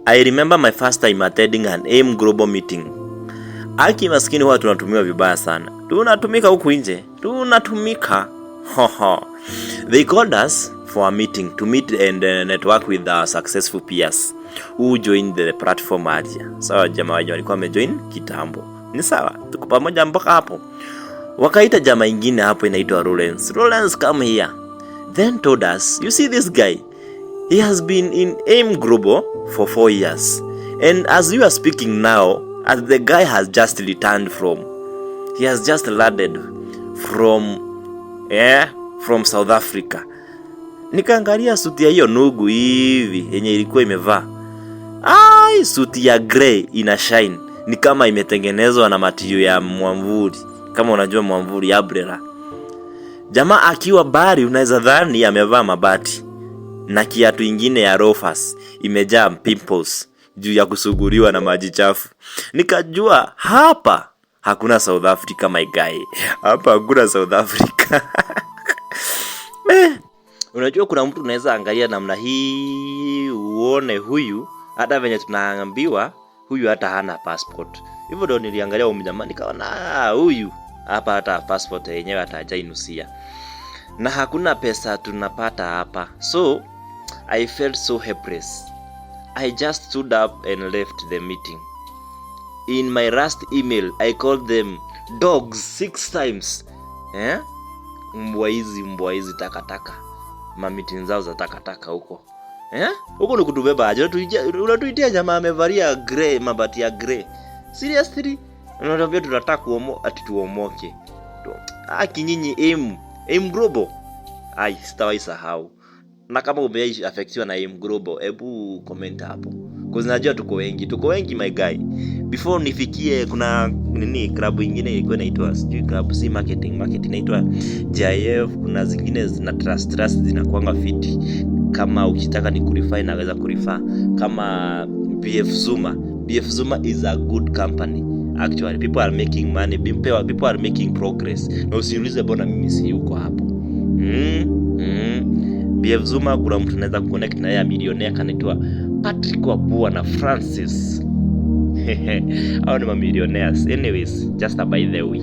I remember my first time attending an AIM Global meeting. Aki maskini huwa tunatumiwa vibaya sana. Tunatumika huku nje. Tunatumika. Hoho. They called us for a meeting to meet and network with our successful peers who joined the platform earlier. Sawa, jamaa wenye walikuwa wamejoin kitambo. Ni sawa, tuko pamoja mpaka hapo. Wakaita jamaa ingine hapo inaitwa Lawrence. "Lawrence, come here." Then told us, "You see this guy? He has been in AIM Global for 4 years. And as you are speaking now, as the guy has just returned from, he has just landed from, yeah, from South Africa." Nikaangalia suti ya hiyo nugu hivi yenye ilikuwa imevaa. Ai, suti ya grey ina shine. Ni kama imetengenezwa na material ya mwamvuli. Kama unajua mwamvuli, umbrella. Jamaa akiwa bari unaweza dhani amevaa mabati na kiatu ingine ya loafers imejaa pimples juu ya kusuguliwa na maji chafu. Nikajua hapa hakuna South Africa, my guy. Hapa hakuna South Africa. Eh, unajua kuna mtu unaweza angalia namna hii uone huyu hata venye tunaambiwa huyu hata hana passport. Hivyo ndo niliangalia huyu jamaa nikaona, "Ah, huyu hapa hata passport yenyewe hata hajainusia na hakuna pesa tunapata hapa." So I felt so helpless. I just stood up and left the meeting. In my last email, I called them dogs six times. Eh? Mbwa hizi, mbwa hizi, takataka. Mameeting zao za takataka huko. Eh? Huko ni kutubeba aje? Unatuitia jamaa amevalia grey, mabati ya grey. Seriously? Unatuambia tunataka kuomo, ati tuomoke. Aki nyinyi AIM Global. Ai, sitawahi sahau. Na kama umewahi affectiwa na AIM Global, hebu comment hapo. 'Cause najua tuko wengi, tuko wengi, my guy. Before nifikie, kuna nini, club ingine ilikuwa inaitwa, sijui club, si marketing, marketing inaitwa GIF. Kuna zingine zina trust trust zinakuanga fiti. Kama ukitaka ni kurefer, naweza kurefer kama BF Zuma. BF Zuma is a good company actually. People are making money, people are making progress. Na usiniulize mbona mimi si yuko hapo. BF Zuma, kuna mtu anaweza kuconnect na yeye, millionaire kanaitwa Patrick Wabua na Francis. Hao ni mamillionaires. Anyways, just a by the way.